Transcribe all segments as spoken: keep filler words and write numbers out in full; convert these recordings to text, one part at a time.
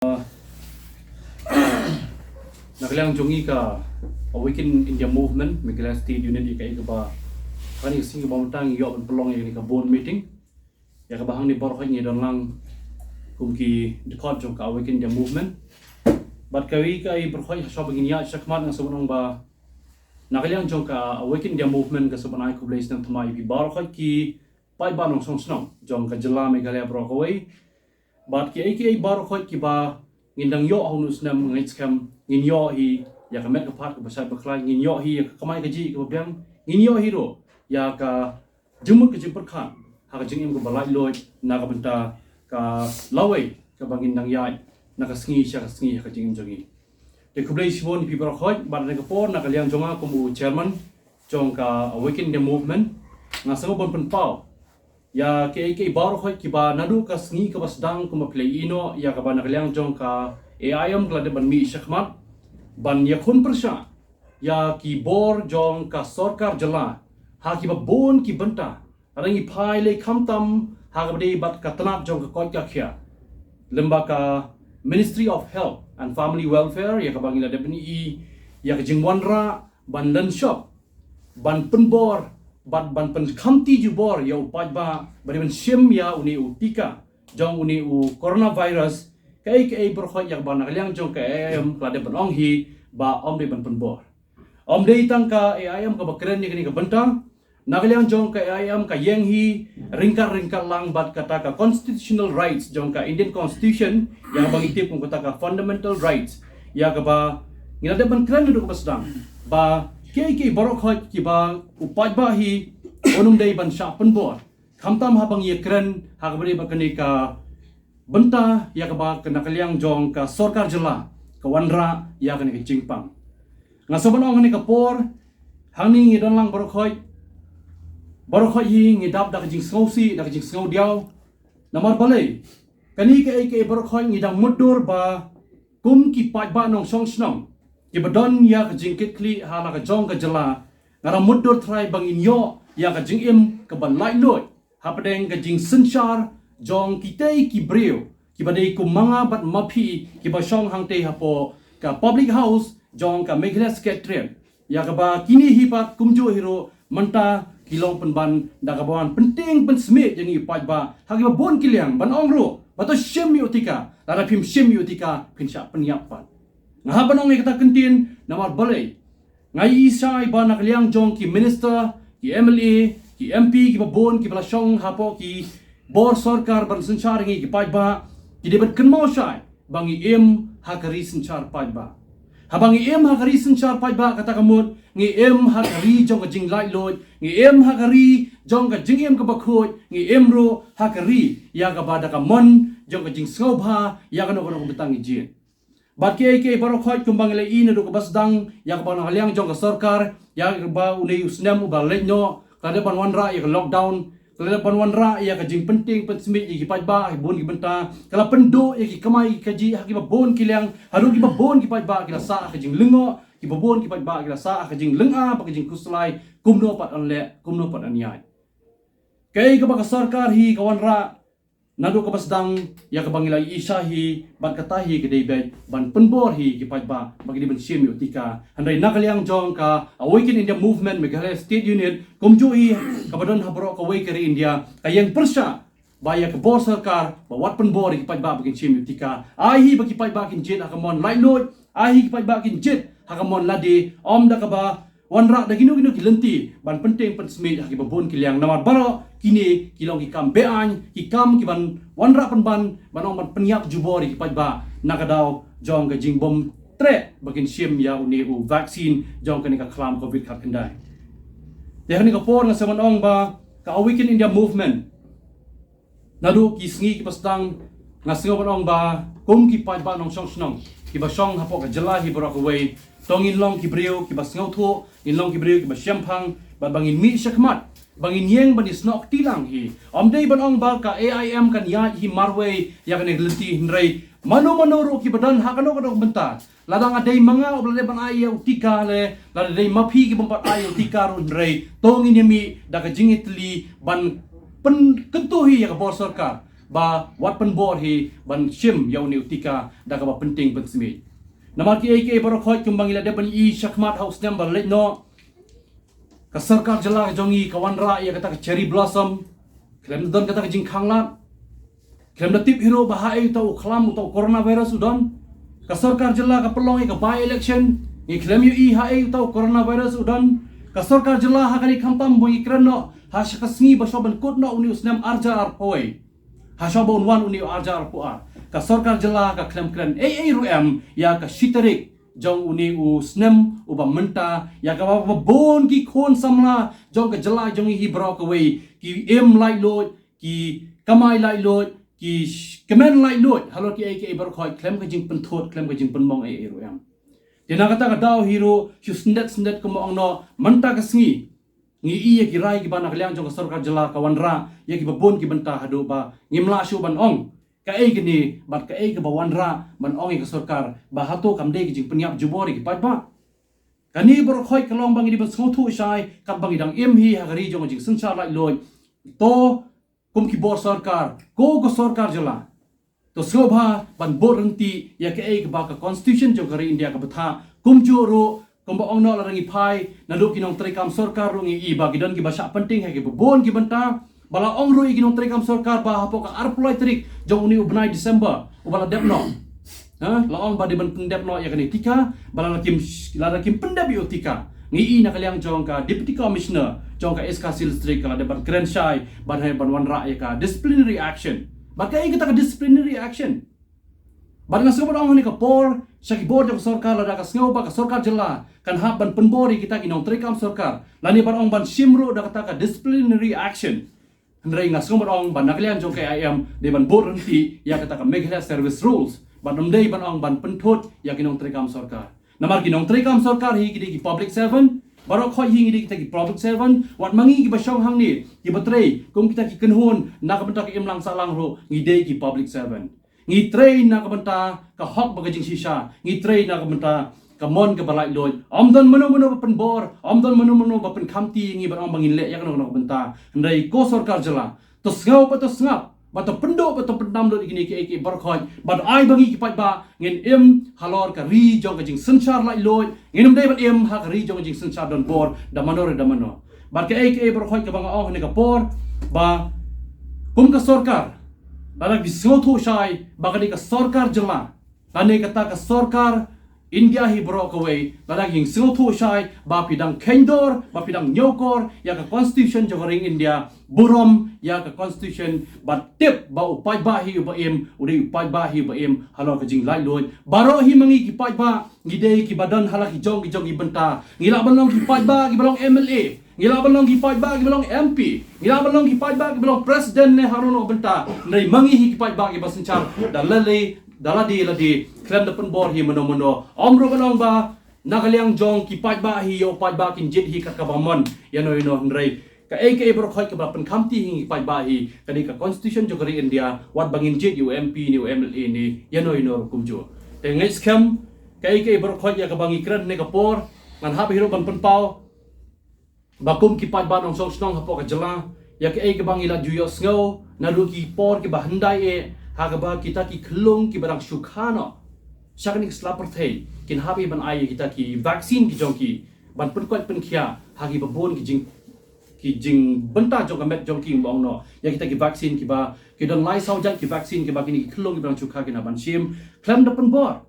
Na ka liang jong ngi ka Awaken India Movement Meghalaya State Unit, ïa kaei kaba ha kane ka sngi kaba mynta ngi ïoh ban pynlong ïa kane ka board meeting, ïa kaba hangne baroh khoit ngi don lang kum ki dkhot jong ka Awaken India Movement. Bad kaei kaei baroh khoit ha shuwa ba ngin ïaid shakhmat nga sngewbha ban ong ba na ka liang jong ka Awaken India Movement ka sngewbha ban ai khublei snem thymmai ïa phi baroh khoit ki paidbah nongshong shnong jong ka jylla Meghalaya baroh kawei. Bad kiei kiei baroh khoit kiba ngin dang ïoh ha une u snem, ngeit skhem ngin ïoh hi ïa ka met ka phad kaba shait ba khlaiñ, ngin ïoh hi ïa ka kamai kajih kaba biang, ngin ïoh hi ruh ïa ka jingmut ka jingpyrkhat ha ka jingim kaba laitluid na ka bynta ka lawei kaba ngin dang ïaid na ka sngi sha ka sngi ha ka jingim jong ngi. Te khublei shibun ïa phi baroh khoit. Bad ha kane ka por na ka liang jong nga kum u chairman jong ka Awaken India Movement, nga sngewbha ban pynpaw ïa kiei kiei baroh khoit kiba naduh ka sngi kaba sdang kumba phi la ïohi noh ïa kaba na ka liang jong ka A I M ka la dep ban mih shakhmat ban ïakhun pyrshah ïa ki bor jong ka sorkar jylla ha kiba bun ki bynta. Lada ngi phai lei khamtam ha kaba dei bad ka tnat jong ka koit ka khiah, lem bad ka Ministry of Health and Family Welfare, ïa kaba ngi la dep ban ïohi ïa ka jingwanrah ban lynshop, ban pynbor bad ban pynkhamti jubor ïa u paidbah ba dei ban shim ïa une u tika jong une u coronavirus. Kaei kaei baroh khoit ïa kaba na ka liang jong ka A I M ka la dep ban ong hi ba ym dei ban pynbor. Ym dei tang ka A I M kaba kren ïa kane ka bynta. Na ka liang jong ka A I M ka ïeng hi ryngkat ryngkat lang bad kata ka constitutional rights jong ka Indian Constitution, ïa kaba ngi tip kum kata ka fundamental rights, ïa kaba ngi la dep ban kren naduh kaba sdang ba kiei kiei baroh khoit kiba u paidbah hi un ym dei ban shah pynbor, khamtam haba ngi ïakren ha kaba dei bad kane ka bynta ïa kaba na ka liang jong ka sorkar jylla ka wanrah ïa kane ka jingpang. Nga sngewbha ban ong ha kane ka por, hangne ngi don lang baroh khoit, baroh khoit hi ngi dap da ka jingsngewsih, da ka jingsngewdiaw. Namar balei? Kane kaei kaei baroh khoit ngi dang mutdur ba kum ki paidbah nongshong shnong kiba don ïa ka jingkitkhlieh ha la ka jong ka jylla, nga dang mutdur trai ba ngin ïoh ïa ka jingim kaba laitluid hapdeng ka jingsynshar jong kitei ki briew kiba dei kum ma nga bad ma phi kiba shong hangtei hapoh ka public house jong ka Meghalaya Secretariat, ïa kaba kine hi pat kumjuh hi ruh mynta ki long pynban da kaba wan pyntieng pynsmiej ïa ngi paidbah ha kiba bun ki liang ban ong ruh ba to shim ïa u tika, lada phim shim ïa u tika phin shah pynïap pat. Nga hap ban ong ïa kata ka ktien namar balei? Nga ïohi shai ba na ka liang jong ki minister, ki M L A, ki M P kiba bun kiba la shong hapoh ki bor sorkar ban synshar ïa ngi ki paidbah, ki dei ban kynmaw shai ba ngi im ha ka ri synshar paidbah. Haba ngi im ha ka ri synshar paidbah kata ka mut ngi im ha ka ri jong ka jinglaitluid, ngi im ha ka ri jong ka jingim kaba khuid, ngi im ruh ha ka ri ïa kaba da ka mon jong ka jingsngewbha ïa kano kano ka bynta ngi jied. Bad kiei kiei baroh khoit kumba ngi la ïohi naduh kaba sdang ïa kaba na ka liang jong ka sorkar, ïa kaba une u snem uba leit noh ka la dep ban wanrah ïa ka lockdown, ka la dep ban wanrah ïa ka jingpyntieng pynsmiej ïa ki paidbah ha bun ki bynta, ka la pynduh ïa ki kamai kajih ha kiba bun ki liang, haduh kiba bun ki paidbah ki la sah ha ka jinglyngngoh, kiba bun ki paidbah ki la sah ha ka jinglyngngoh bad ka jingkhuslai kumno pat yn leh, kumno pat yn ïaid. Kaei kaba ka sorkar hi ka wanrah naduh kaba sdang ïa kaba ngi la ïohi shai hi bad kata hi ka dei beit ban pynbor hi ki paidbah ba ki dei ban shim ïa u tika. Hynrei na ka liang jong ka Awaken India Movement Meghalaya State Unit kumjuh hi kaba don ha baroh kawei ka ri India ka ïeng pyrshah ba ïa ka bor sorkar ba wat pynbor ïa ki paidbah ba kin shim ïa u tika. Ai hi ba ki paidbah kin jied ha ka mon laitluid, ai hi ki paidbah kin jied ha ka mon lade, ym da kaba wanrah da kino kino ki lynti ban pyntieng pynsmiej ha kiba bun ki liang namar baroh kine ki long ki kam be-aiñ, ki kam kiban wanrah pynban ban ong ban pynïap jubor ïa ki paidbah na ka daw jong ka jingbym treh ba kin shim ïa une u vaccine jong kane ka khlam covid khatkhyndai. Te ha kane ka por nga sngewbha ban ong ba ka Awaken India Movement naduh ki sngi kiba sdang nga sngewbha ban ong ba kum ki paidbah nongshong shnong kiba shong hapoh ka jylla hi baroh kawei, to ngin long ki briew kiba sngewthuh, ngin long ki briew kiba shemphang bad ba ngin mih shakhmat, ba ngin ïeng ban ïasnoh kti lang hi. Ym dei ban ong ba ka A I M kan ïaid hi marwei ïa kane ka lynti, hynrei mano mano ruh kiba don ha kano kano ka bynta, lada nga dei ma nga uba la dep ban ai ïa u tika, le lada dei ma phi ki bym pat ai ïa u tika ruh, hynrei to ngin ïa mih da ka jingïatylli ban pynkyntu hi ïa ka bor sorkar ba wat pynbor hi ban shim ïa une u tika da kaba pynting pynsmit. Namar kiei kiei baroh khoit kumba ngi la dep ban ïohi shakhmat ha u snem ba la leit noh, ka sorkar jylla ka jong ngi ka wanrah ïa kata ka cherry blossom. Khlem don kata ka jingkhanglad. Khlem da tip hi ruh ba haei uta u khlam uta u coronavirus u don. Ka sorkar jylla ka pynlong ïa ka by election. Ngi khlem ïohi haei uta u coronavirus u don. Ka sorkar jylla ha kane khamtam ba ngi kren noh ha sha ka sngi ba shu ban kut noh une u snem arhajar arphew wei. Ha shu ba un wan une u arhajar arphew ar. Ka sorkar jylla ka khlem kren ei ei ruh em ïa ka shi tarik jong une u snem uba mynta, ïa kaba bun ki khun samla jong ka jylla jong ngi hi baroh kawei ki im laitluid, ki kamai laitluid, ki sh- kmen laitluid halor kiei kiei baroh khoit khlem ka jingpynthut, khlem ka jingpynmong ei ei ruh em. Te na kata ka daw hi ruh shu syndet syndet kumba ong noh mynta ka sngi ngi ïohi ïa ki rai kiba na ka liang jong ka sorkar jylla ka wanrah ïa kiba bun ki bynta haduh ba ngim lah shuh ban ong kaei kane bad kaei kaba wanrah ban ong ïa ka sorkar ba hato kam dei ka jingpynïap jubor ïa ki paidbah. Kane baroh khoit ka long ba ngi dei ban sngewthuh shai katba ngi dang im hi ha ka ri jong ka jingsynshar laitluid. To kum ki bor sorkar, ko ka sorkar jylla, to sngewbha ban bud ryntih ïa kaei kaba ka constitution jong ka ri India ka bthah. Kumjuh ruh kumba ong noh lada ngi phai naduh ki nongtreikam sorkar ruh ngi ïohi ba ki don kiba shah pynting ha kiba bun ki bynta. Ba la ong ruh ïa ki nongtreikam sorkar ba hapoh ka arphew lai tarik jong une u bnai December uba la dep noh, ha, la ong ba dei ban pyndep noh ïa kane tika, ba lada kim, lada kim pyndep ïa u tika, ngi ïohi na ka liang jong ka Deputy Commissioner jong ka East Khasi Hills District ka la dep ban kren shai ban hei ban wanrah ïa ka disciplinary action. Bad kaei kata ka disciplinary action? Bad nga sngewbha ban ong ha kane ka por sha ki bor jong ka sorkar, lada ka sngew ba ka sorkar jylla kan hap ban pynbor ïa kita ki nongtreikam sorkar lane ban ong ban shim ruh da kata ka disciplinary action. Hynrei nga sngewbha ban ong ba na ka liang jong ka I I M dei ban bud ryntih ïa kata ka Meghalaya Service Rules bad ym dei ban ong ban pynthut ïa ki nongtreikam sorkar. Namar ki nongtreikam sorkar hi ki dei ki public servant, baroh khoit hi ngi dei kita ki public servant, wat ma ngi kiba shong hangne kiba trei kum kita ki kynhun na ka bynta ka imlang sahlang ruh ngi dei ki public servant. Ngi trei na ka bynta ka hok bad ka jingshisha, ngi trei na ka bynta ka mon kaba laitluid. Ym don mano mano ba pynbor, ym don mano mano ba pynkhamti ïa ngi ban ong ba ngin leh ïa kano kano ka bynta. Hynrei ko sorkar jylla, to sngew bad to sngap bad to pynduh bad to pyndam lut ïa kine kiei kiei baroh khoit bad ai ba ngi ki paidbah ngin im halor ka ri jong ka jingsynshar laitluid. Ngin ym dei ban im ha ka ri jong ka jingsynshar donbor da mano re da mano. Bad kaei kaei baroh khoit kaba nga ong ha kane ka por ba kum ka sorkar, lada ngi sngewthuh shai ba ka dei ka sorkar jylla lane kata ka sorkar India hi baroh kawei, lada ngi sngewthuh shai ba phi dang kheiñdur, ba phi dang ñiewkor ïa ka constitution jong ka ri India, burom ïa ka constitution bad tip ba u paidbah hi uba im u dei u paidbah hi uba im halor ka jinglaitluid. Baroh hi ma ngi ki paidbah ngi dei kiba don ha la ki jong ki jong ki bynta. Ngi lah ban long ki paidbah kiba long M L A, ngi lah ban long ki paidbah kiba long M P, ngi lah ban long ki paidbah kiba long president ne ha kano kano ka bynta. Hynrei ma ngi hi ki paidbah kiba synshar da lade da lade lade, khlem da pynbor hi mano mano. Ym ruh ban ong ba na ka liang jong ki paidbah hi ïa u paidbah kin jied hi kat kaba mon ïano ïano. Hynrei kaei kaei baroh khoit kaba pynkhamti hi ïa ki paidbah hi ka dei ka constitution jong ka ri India, wat ba ngin jied ïa u M P ne u M L A ne ïano ïano ruh kumjuh. Te ngeit skhem kaei kaei baroh khoit ïa kaba ngi kren ha kane ka por, ngan hap hi ruh ban pynpaw ba kum ki paidbah nongshong shnong hapoh ka jylla, ïa kaei kaba ngi la ju ïohsngew naduh ki por kiba hyndai eh, ha kaba kita ki khyllung kiba dang shu kha noh sha kane ka sla pyrthei kin hap hi ban ai ïa kita ki vaccine ki jong ki ban pynkoit pynkhiah ha kiba bun ki jing ki jingbynta jong ka met jong ki, ba ong noh ïa kita ki vaccine kiba ki don lai saw jait ki vaccine kiba kine ki khyllung kiba dang shu kha ki nang ban shim khlem da pynbor.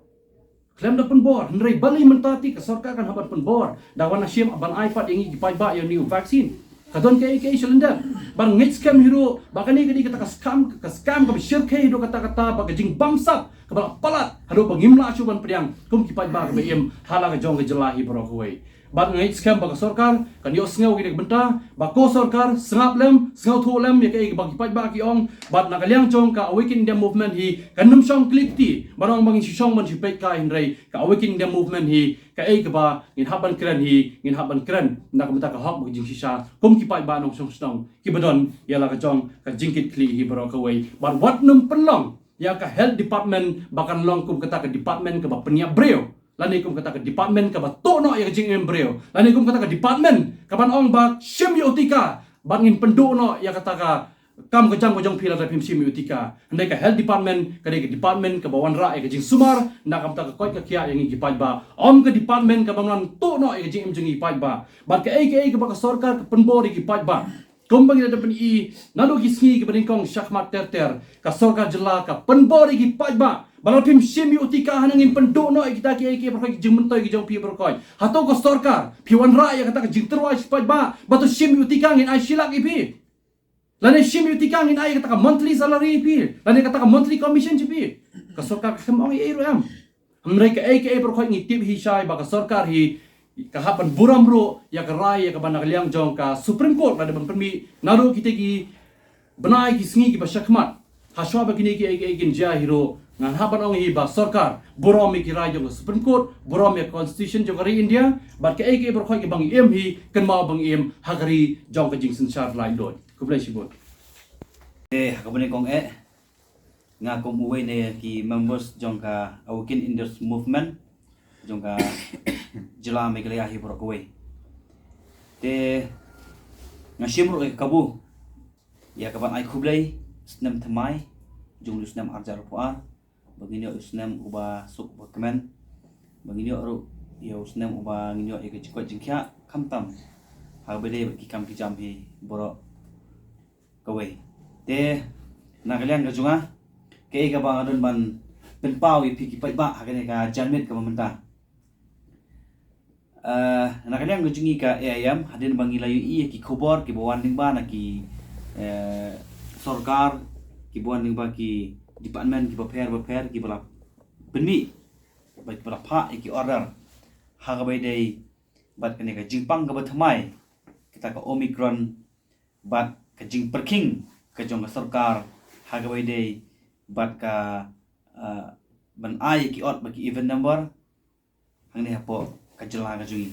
Khlem da pynbor, hynrei balei mynta te ka sorkar kan hap ban pynbor da wan shim ban ai pat ïa ngi ki paidbah ïa une u vaccine? Ka don kaei kaei sha lyndet? Bad ngeit skhem hi ruh ba kane ka dei kata ka scam, ka scam kaba shyrkhei haduh katta katta, ba ka jingbamsap kaba la palat haduh ba ngim lah shuh ban pdiang kum ki paidbah kiba im ha la ka jong ka jylla hi baroh kawei. Bad nga ngeit skhem ba ka sorkar kan ïohsngew kine ki bynta, ba ko sorkar sngap lem, sngewthuh lem ïa kaei ba ki paidbah ki ong. Bad na ka liang jong ka Awaken India Movement hi kan nym shong kli kti ban ong ba ngin shu shong ban shu peit kai, hynrei ka Awaken India Movement hi kaei kaba ngin hap ban kren hi ngin hap ban kren na ka bynta ka hok bad ka jingshisha kum ki paidbah nongshong shnong kiba don ïa la ka jong ka jingkit khlieh hi baroh kawei. Bad wat nym pynlong ïa ka health department ba kan long kum kata ka department kaba pynïap briew, lane kum kata ka department kaba tuh noh ïa ka jingim briew, lane kum kata ka department kaban ong ba shim ïa u tika bad ngin pynduh noh ïa kata ka kam ka jam ka jong phi lada phim shim ïa u tika. Hynrei ka health department ka dei ka department kaba wanrah ïa ka jingsumar na ka bynta ka koit ka khiah ïa ngi ki paidbah. Ym ka department kaba mlan tuh noh ïa ka jingim jong ngi ki paidbah. Bad kaei kaei kaba ka sorkar ka pynbor ïa ki paidbah. Kumba ngi la dep pyni naduh ki sngi kiba nyngkong shakhmat ter ter, ka sorkar jylla ka pynbor ïa ki paidbah ba lada phim shim ïa u tika hangne ngin pynduh noh ïa kita kiei kiei baroh ki jingmyntoi ki jong phi baroh. Hato ka sorkar phi wanrah ïa kata ka jingtyrwa ïa ki paidbah ba to shim ïa u tika ngin ai shi lak ïa phi? Lane shim ïa u tika ngin ai kata ka monthly salary ïa phi, lane kata ka monthly commission ïa phi? Ka sorkar kam ong ei ei ruh em. Hynrei kaei kaei baroh ngi tip hi shai ba ka sorkar hi ka hap ban burom ruh ïa ka rai ïa kaba na ka liang jong ka Supreme Court lada ban pynmih naduh kita ki bnai ki sngi kiba shakhmat. Hashwa ba kine kiei kiei kin jia hi ruh ngan hap ban ong hi ba sorkar burom ïa ki rai jong ka Supreme Court, burom ïa ka Constitution jong ka ri India. Bad kaei kaei baroh kiba ngi im hi kynmaw ba ngi im ha ka ri jong ka jingsynshar laitluid. Khublei shibun. Eh, ha kaba nyngkong eh, nga kum uwei na ki members jong ka Awaken Indus Movement jong ka jylla Meghalaya hi baroh kawei. Te nga shim ruh ïa ka kabu ïa kaban ai khublei snem thymmai jong u snem arhajar arphew ar, ba ngin ïoh u snem uba suk uba kmen, ba ngin ïoh ruh ïa u snem uba ngin ïoh ïa ka jingkoit jingkhiah khamtam ha kaba dei bad ki kam ki jam hi baroh kawei. Te na ka liang ka jong nga, kaei kaba nga don ban pynpaw ïa phi ki paidbah ha kane ka janmiet kaba mynta. Eh, na ka liang ka jong ngi ka A I M, hadien ba ngi la ïohi ïa ki khubor kiba wan lyngba na ki, eh, sorkar, kiba wan lyngba ki department kiba pher ba pher kiba la pynmih bad kiba la phah ïa ki order ha kaba dei bad kane ka jingpang kaba thymmai, kata ka Omicron, bad ka jingpyrkhing ka jong ka sorkar ha kaba dei bad ka, ah, ban ai ki ot bad ki even number hangne hapoh ka jylla ka jong ngi.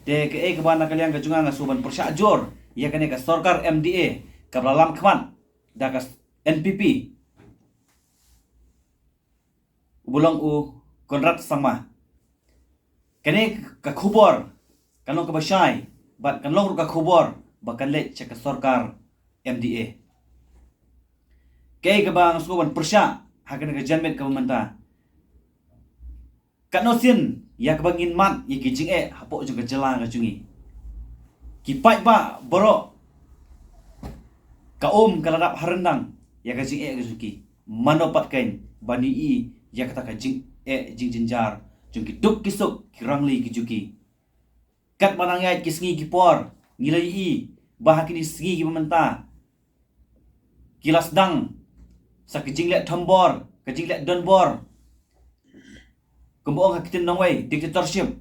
Te kaei kaba na ka liang ka jong nga nga shu ban pyrshah jur ïa kane ka sorkar M D A kaba la lam khmat da ka N P P, uba long u Conrad Sangma. Kane ka khubor kan long kaba shai bad kan long ruh ka khubor ba kan leit sha ka sorkar M D A. Kaei kaba nga sngewbha ban pyrshah ha kane ka janmiet kaba mynta, katno sien ïa kaba ngin mad ïa ki jingeh hapoh jong ka jylla ka jong ngi. Ki paidbah baroh ka um ka la dap ha ryndang ïa ka jingeh ka jong ki. Mano pat kein ban ïohi ïa kata ka jingeh jingjynjar jong ki duk ki suk ki rangli ki jong ki. Katba nang ïaid ki sngi ki por ngi la ïohi ba ha kine sngi kiba mynta ki la sdang sa ka jingleh thombor, ka jingleh donbor. Kumba ong ha ktien nongwei, dictatorship.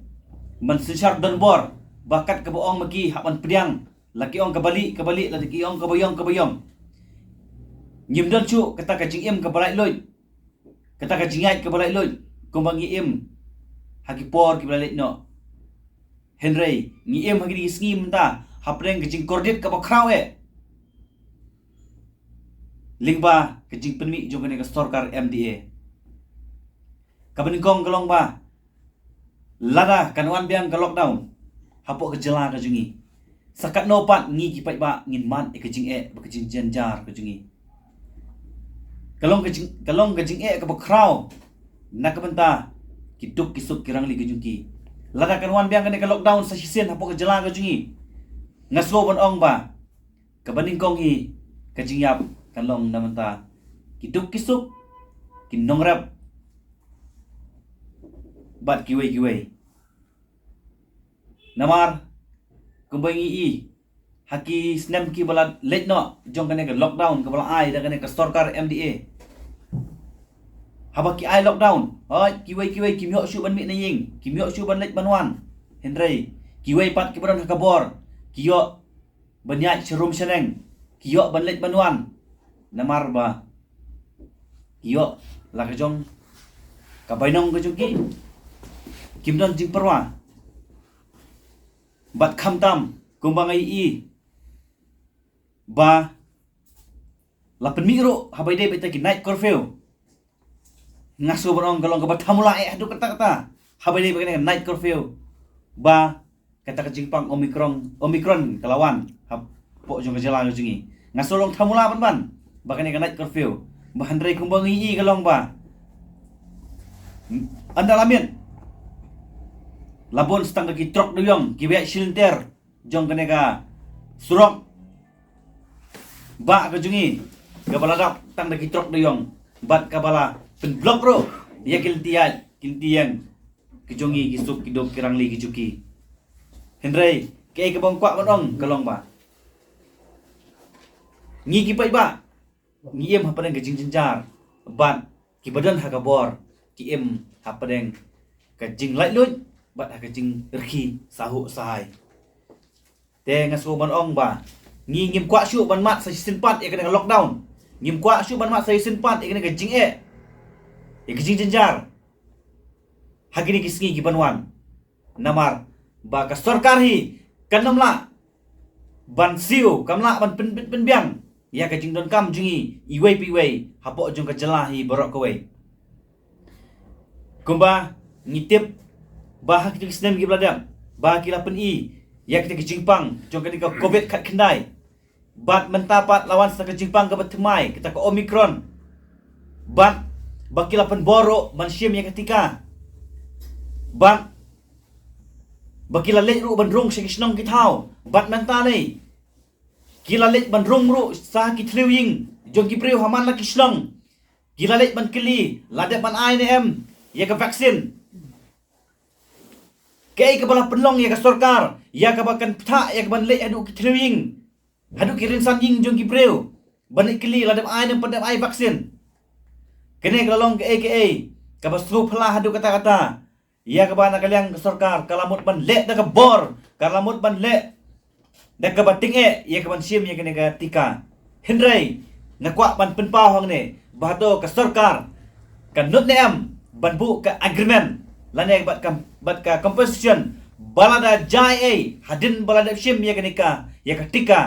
Ban synshar donbor ba kat kaba ong ma ki hap ban pdiang. La ki ong kaba lieh kaba lieh, la ki ong kaba ïong kaba ïong. Ngim don shuh kata ka jingim kaba laitluid, kata ka jingïaid kaba laitluid kumba ngi im ha ki por kiba la leit noh. Hynrei ngi im ha kine ki sngi mynta hapdeng ka jingkordit kaba khraw eh lyngba ka jingpynmih jong kane ka sorkar M D A. Kaba nyngkong ka long ba lada kan wan biang ka lockdown hapoh ka jylla ka jong ngi, sa katno pat ngi ki paidbah ngin mad ïa ka jingeh bad ka jingjynjar ka jong ngi? Ka long ka jing, ka long ka jingeh kaba khraw na ka bynta ki duk ki suk ki rangli ka jong ki. Lada kan wan biang kane ka lockdown sa shisien hapoh ka jylla ka jong ngi, nga sngew ban ong ba kaba nyngkong hi ka jingïap kan long na bynta ki duk ki suk, ki nongrep bad kiwei kiwei. Namar kumba ngi i ha ki snem kiba la leit noh jong kane ka lockdown kaba la ai da kane ka sorkar M D A, haba ki ai lockdown, hoi, kiwei kiwei kim ïoh shuh ban mih na ïing, kim ïoh shuh ban leit ban wan. Hynrei kiwei pat kiba don ha ka bor ki ïoh ban ïaid sharum shaneng, ki ïoh ban leit ban wan. Namar ba ki ïoh la ka jong ka bainong ka jong ki, kim don jingpyrwa. Bad khamtam kumba nga i ba la pynmih ruh haba ïadei bad kita ki night curfew. Nga sngew ban ong ka long kaba thamula eh haduh katta katta haba ïadei bad kane ka night curfew, ba kata ka jingpang Omicron, Omicron ka la wan hapoh jong ka jylla ka jong ngi. Nga shu long thamula ban ban ba kane ka night curfew. Ba hynrei kumba ngi i ka long ba, ynda la miet, la bun tang da ki trok dewïong kiba ïaid shilynter jong kane ka surok ba ka jong ngi, kaba la dap tang da ki trok dewïong bad kaba la pynblock ruh ïa ki lynti ïaid, ki lynti ïeng ki jong ngi, ki suk ki duk, ki rangli ki jong ki. Hynrei kaei kaba nga kwah ban ong ka long ba ngi ki paidbah ngi im hapdeng ka jingjynjar bad kiba don ha ka bor ki im hapdeng ka jinglaitluid bad ha ka jingrkhie sahuh sahai. Te nga shu ban ong ba ngi ngim kwah shuh ban mad sa shisien pat ïa kane ka lockdown. Ngim kwah shuh ban mad sa shisien pat ïa kane ka jingeh, ïa ka jingjynjar ha kine ki sngi ki ban wan. Namar ba ka sorkar hi kan ym lah ban siew, kam lah ban pyn, pyn, pynbiang ïa ka jingdonkam jong ngi iwei pa iwei hapoh jong ka jylla hi baroh kawei. Kumba ngi tip ba ha kito ki snem kiba la dep ba ki la pyni ïa kita ki jingpang jong kane ka covid khatkhyndai. Bad mynta pat la wan sa ka jingpang kaba thymmai, kata ka Omicron. Bad ba ki la pynbor ruh ban shim ïa ka tika. Bad ba ki la leit ruh ban rung sha ki shnong ki thaw. Bad mynta ne ki la leit ban rung ruh sha ki thliew ïing jong ki briew ha man la ki shnong. Ki la leit ban kylli la dep ban ai ne em ïa ka vaccine. Kaei kaba la pynlong ïa ka sorkar ïa kaba kan pynthah ïa kaban leit haduh ki thliew ïing, haduh ki rynsan ïing jong ki briew ban leit kylli la dep ai ne em, pat dep ai vaccine? Kane ka la long kaei kaei kaba sngewphylla haduh katta katta ïa kaba na ka liang ka sorkar ka la mut ban leh da ka bor, ka la mut ban leh da kaba tyngeh ïa kaban shim ïa kane ka tika. Hynrei nga kwah ban pynpaw hangne ba hato ka sorkar ka nud ne em ban buh ka agreement lane bad ka, bad ka compensation ba lada jia ei hadien ba la dep shim ïa kane ka, ïa ka tika,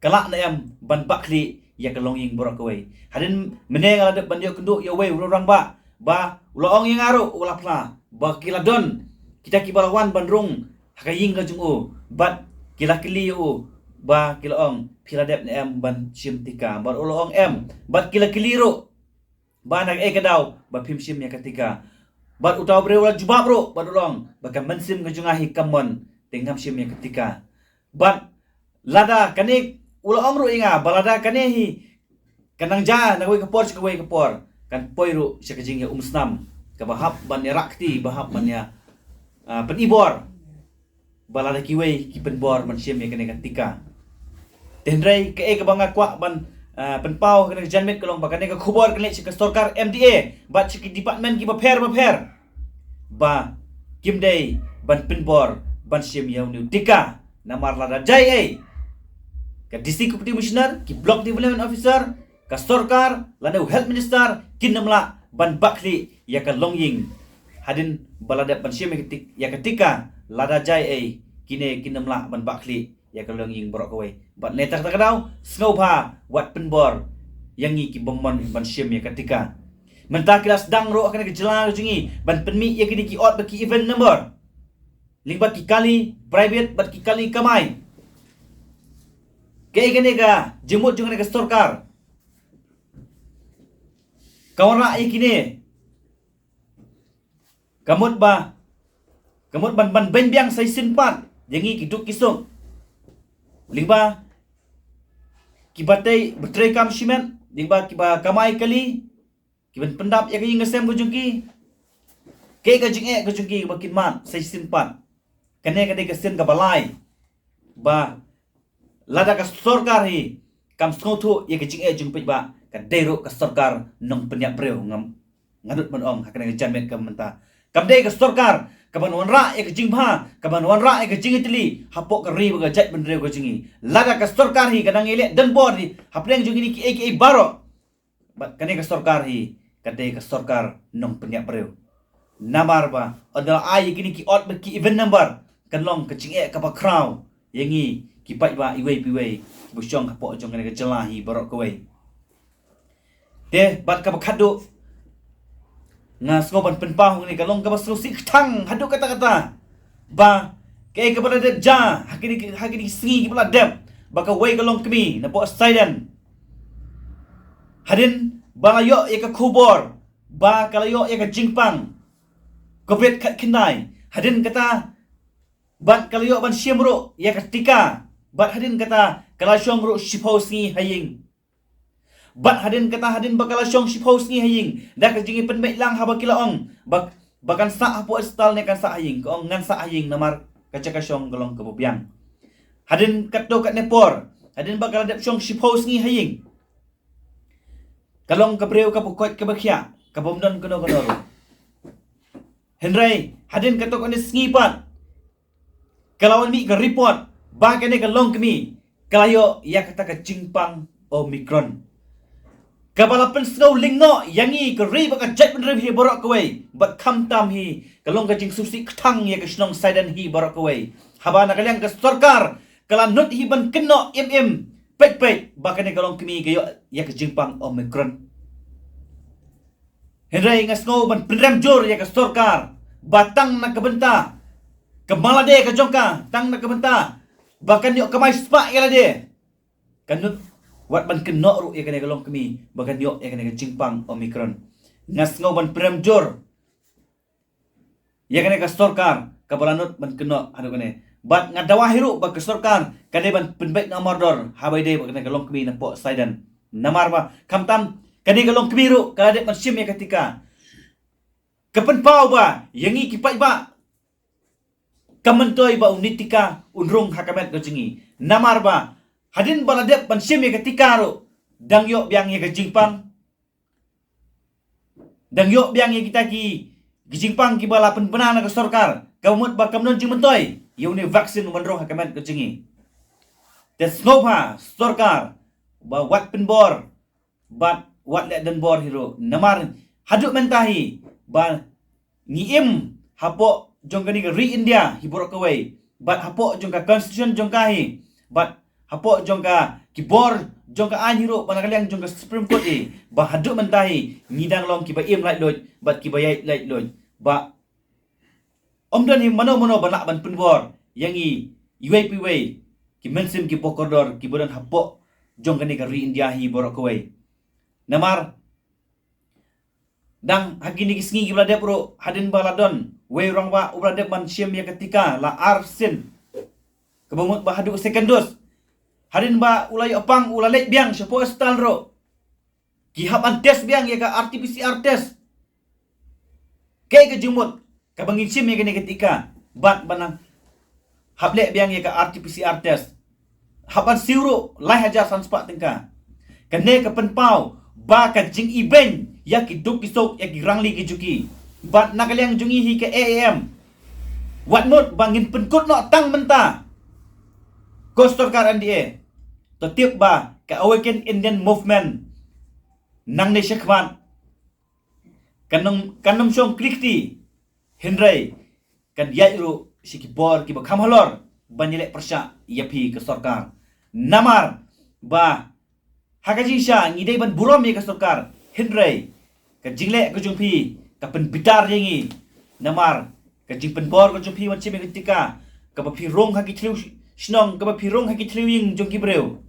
ka lah ne em ban bah khlieh ïa ka longïing baroh kawei? Hadien mynne nga la dep ban ïoh kynduh ïa uwei u rangbah ba u la ong ïa nga ruh, u la phla ba ki la don kita kiba la wan ban rung ha ka ïing ka jong u bad ki la kylli ïa u ba ki la ong, phi la dep ne em ban shim tika? Bad u la ong em. Bad ki la kylli ruh ba na kaei ka daw ba phim shim ïa ka tika? Bad uta u briew u la jubab ruh bad u la ong ba ka mynsiem ka jong nga hi kam mon te ngam shim ïa ka tika. Bad lada kane, u la ong ruh ïa nga ba lada kane hi kan nang jia na kawei ka por sha kawei ka por, kan poi ruh sha ka jingïaumsnam kaba hap ban ïarah kti, ba hap ban ïa, ah, pynibor ba lada kiwei ki pynbor ban shim ïa kane ka tika. Te hynrei kaei kaba nga kwah ban, ah, pynpaw ha kane ka janmiet ka long ba kane ka khubor kan leit sha ka sorkar M D A bad sha ki department kiba pher ba pher ba kim dei ban pynbor ban shim ïa une u tika. Namar lada jia ei, ka D C Deputy Commissioner, ki Block Development Officer, ka sorkar lane u Health Minister kin ym lah ban bah khlieh ïa ka longïing hadien ba la dep ban shim ïa ka tik-, ïa ka tika. Lada jia ei, kine kin ym lah ban bah khlieh ïa ka longïing baroh kawei. Bad nangta ka daw sngewbha wat pynbor ïa ngi ki bym mon ban shim ïa ka tika. Mynta ki la sdang ruh ha kane ka jylla ka jong ngi ban pynmih ïa kine ki odd bad ki even number lyngba ki kali private bad ki kali kamai. Kaei kane ka jingmut jong kane ka sorkar? Ka wanrah ïa kine, ka mut ba, ka mut ban, ban beiñ biang sa shisien pat ïa ngi ki duk ki suk lyngba kiba trei, ba trei kam shimet, lyngba kiba kamai kali, kiban pyndap ïa ka ïing ka sem ka jong ki. Kaei ka jingeh ka jong ki ba kin mad sa shisien pat? Kane ka dei ka sien kaba lai ba lada ka sorkar hi kam sngewthuh ïa ka jingeh jong u paidbah, ka dei ruh ka sorkar nongpynïap briew. Ngam, nga dut ban ong ha kane ka janmiet ka mynta, kam dei ka sorkar kaban wanrah ïa ka jingbha, kaban wanrah ïa ka jingïatylli hapoh ka ri bad ka jaitbynriew ka jong ngi. Lada ka sorkar hi ka dang ïaleh donbor hi hapdeng jong kine kiei kiei baroh, bad kane ka sorkar hi ka dei ka sorkar nongpynïap briew. Namar ba ynda la ai ïa kine ki odd bad ki even number, kan long ka jingeh kaba khraw ïa ngi ki paidbah iwei pa iwei kiba shong hapoh jong kane ka jylla hi baroh kawei. Te bad kaba khatduh, nga sngew ban pynpaw hangne ka long kaba sngewsih kthang haduh katta katta ba kaei kaba la dep jia ha kine ki, ha kine ki sngi kiba la dep, ba kawei ka longkmie napoh Saiden, hadien ba la ïoh ïa ka khubor ba ka la ïoh ïa ka jingpang Covid khatkhyndai, hadien kata bad ka la ïoh ban shim ruh ïa ka tika, bad hadien kata ka la shong ruh shiphew sngi ha ïing. Bad hadien kata, hadien ba ka la shong shiphew sngi ha ïing, da ka jingïapynbeit lang haba ki la ong ba, ba kan sah hapoh hospital ne kan sah ha ïing, ka ong ngan sah ha ïing namar ka jaka shong ka long kaba biang. Hadien katto katne por, hadien ba ka la dep shong shiphew sngi ha ïing, ka long ka briew kaba koit kaba khiah, kaba ym don kano kano ruh. Hynrei hadien katto katne sngi pat, ka la wan mih ka report ba kane ka longkmie ka la ïoh ïa kata ka jingpang Omicron, kaba la pynsngew lyngkhuh ïa ngi ka ri bad ka jaitbynriew hi baroh kawei, bad khamtam hi ka long ka jingsngewsih kthang ïa ka shnong Saiden hi baroh kawei, haba na ka liang ka sorkar ka la nud hi ban kynnoh im im peit peit ba kane ka longkmie ka ïoh ïa ka jingpang Omicron. Hynrei nga sngew ban pynrem jur ïa ka sorkar ba tang na ka bynta ka mala de ka jong ka, tang na ka bynta ba kan ïoh kamai spah ïa lade, ka nud wat ban kynnoh ruh ïa kane ka longkmie ba kan ïoh ïa kane ka jingpang Omicron. Nga sngew ban pynrem jur ïa kane ka sorkar kaba la nud ban kynnoh haduh kane. Bad nga dawa hi ruh ba ka sorkar ka dei ban pynbeit noh mardor haba ïadei bad kane ka longkmie napoh Saiden. Namar ba khamtam kane ka longkmie ruh ka la dep ban shim ïa ka tika. Ka pynpaw ba ïa ngi ki paidbah, ka myntoi ba une u tika un rung ha ka met ka jong ngi. Namar ba hadien ba la dep ban shim ïa ka tika ruh, dang ïoh biang ïa ka jingpang, dang ïoh biang ïa kita ki, ki jingpang kiba la pynbna na ka sorkar, ka mut ba kam don jingmyntoi ïa une u vaccine uban rung ha ka met ka jong ngi. Te sngewbha sorkar ba wat pynbor bad wat leh donbor hi ruh, namar haduh mynta hi ba ngi im hapoh jong kane ka ri India hi baroh kawei, bad hapoh jong ka constitution jong ka hi, bad hapoh jong ka ki bor jong ka aiñ hi ruh, bad na ka liang jong ka Supreme Court hi, ba haduh mynta hi ngi dang long kiba im laitluid bad kiba ïaid laitluid, ba ym don hi mano mano ba lah ban pynbor ïa ngi iwei pa iwei, ki mynsiem kiba kordor kiba don hapoh jong kane ka ri India hi baroh kawei. Namar dang ha kine ki sngi kiba la dep ruh, hadien ba la don wei u rangbah uba la dep ban shim ïa ka tika la ar sien, kaba mut ba haduh second dose, hadien ba u la ïoh pang u la leit biang shapoh hospital ruh, ki hap ban test biang ïa ka R T P C R test. Kaei ka jingmut kaba ngin shim ïa kane ka tika bad ban hap leh biang ïa ka R T P C R test, hap ban siew ruh lai hajar san spah tyngka. Kane ka pynpaw ba ka jingibeiñ ïa ki duk ki suk, ïa ki rangli ki juki. Bad na ka liang jong ngi hi ka A A M, wat mut ba ngin pynkut noh tang mynta ko sorkar M D A. To tip ba ka Awaken Indian Movement nangne shakhmat kan ym, kan ym shong kli kti, hynrei kan ïaid ruh sha ki bor kiba kham halor ban ïaleh pyrshah ïa phi ka sorkar. Namar ba ha ka jingshisha ngi dei ban burom ïa ka sorkar, hynrei ka jingleh ka jong phi ka pynbitar ïa ngi. Namar ka jingpynbor ka jong phi ban shim ïa ka tika, kaba phi rung ha ki thliew shnong, kaba phi rung ha ki thliew ïing jong ki briew,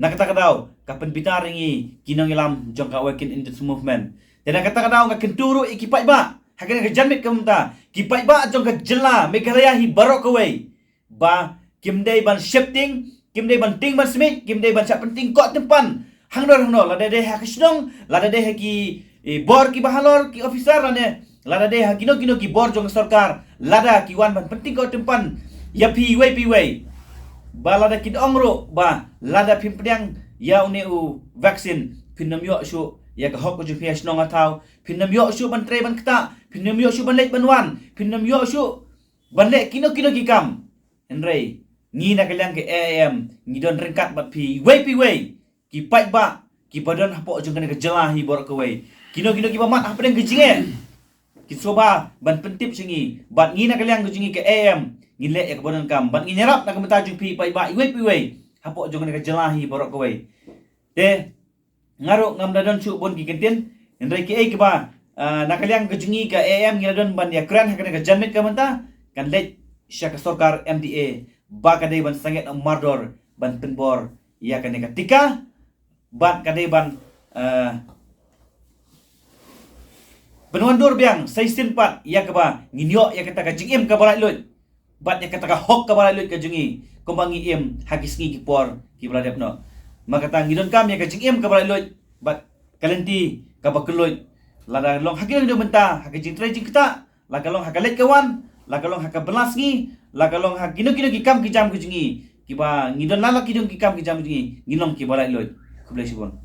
na kata ka daw ka pynbitar ïa ngi ki nongïalam jong ka Awaken Indian Movement. Te na kata ka daw nga kyntu ruh ïa ki paidbah ha kane ka janmiet ka mynta, ki paidbah jong ka jylla Meghalaya hi baroh kawei, ba kim dei ban sheptieng, kim dei ban tieng ban smiej, kim dei ban shah pyntieng koh tympan hangno hangno, lada dei ha ka shnong, lada dei ha ki, eh, bor kiba halor, ki officer, lane lada dei ha kino kino ki bor jong ka sorkar, lada ki wan ban pyntieng koh tympan ïa phi iwei pa iwei, ba lada ki ong ruh ba lada phim pdiang ïa une u vaccine phin ym ïoh shuh ïa ka hok ka jong phi ha shnong ha thaw, phin ym ïoh shuh ban trei ban ktah, phin ym ïoh shuh ban leit ban wan, phin ym ïoh shuh ban leh kino kino ki kam. Hynrei ngi na ka liang ka A A M ngi don ryngkat bad phi iwei pa iwei, ki paidbah kiba don hapoh jong kane ka jylla hi baroh kawei, kino kino kiba mad hapdeng ka jingeh, kin sngewbha ban pyntip sha ngi, bad ngi na ka liang ka jong ngi ka A A M ngin leh ïa kaba donkam, bad ngin ïarap na ka bynta jong phi paidbah iwei pa iwei hapoh jong kane ka jylla hi baroh kawei. Te nga ruh ngam da don shuh bun ki kyntien, hynrei kiei kiba, ah, na ka liang ka jong ngi ka A A M ngi la don ban ïakren ha kane ka janmiet ka mynta, kan leit sha ka sorkar M D A ba ka dei ban sangeh noh mardor ban pynbor ïa kane ka tika, bad ka dei ban, eh, pynwandur biang sa shisien pat ïa kaba ngin ïoh ïa kata ka jingim kaba laitluid bad ïa kata ka hok kaba laitluid ka jong ngi, kumba ngi im ha ki sngi ki por kiba la dep noh. Namar kata ngi donkam ïa ka jingim kaba laitluid bad ka lynti kaba kylluid, lada long ha kino kino bynta, ha ka jingtrei jingktah, la ka long ha ka leit ka wan, la ka long ha ka bylla sngi, la ka long ha kino kino ki kam ki jam ki jong ngi, kiba ngi don la la ki jong ki kam ki jam ki jong ngi, ngin long kiba laitluid. Khublei shibun.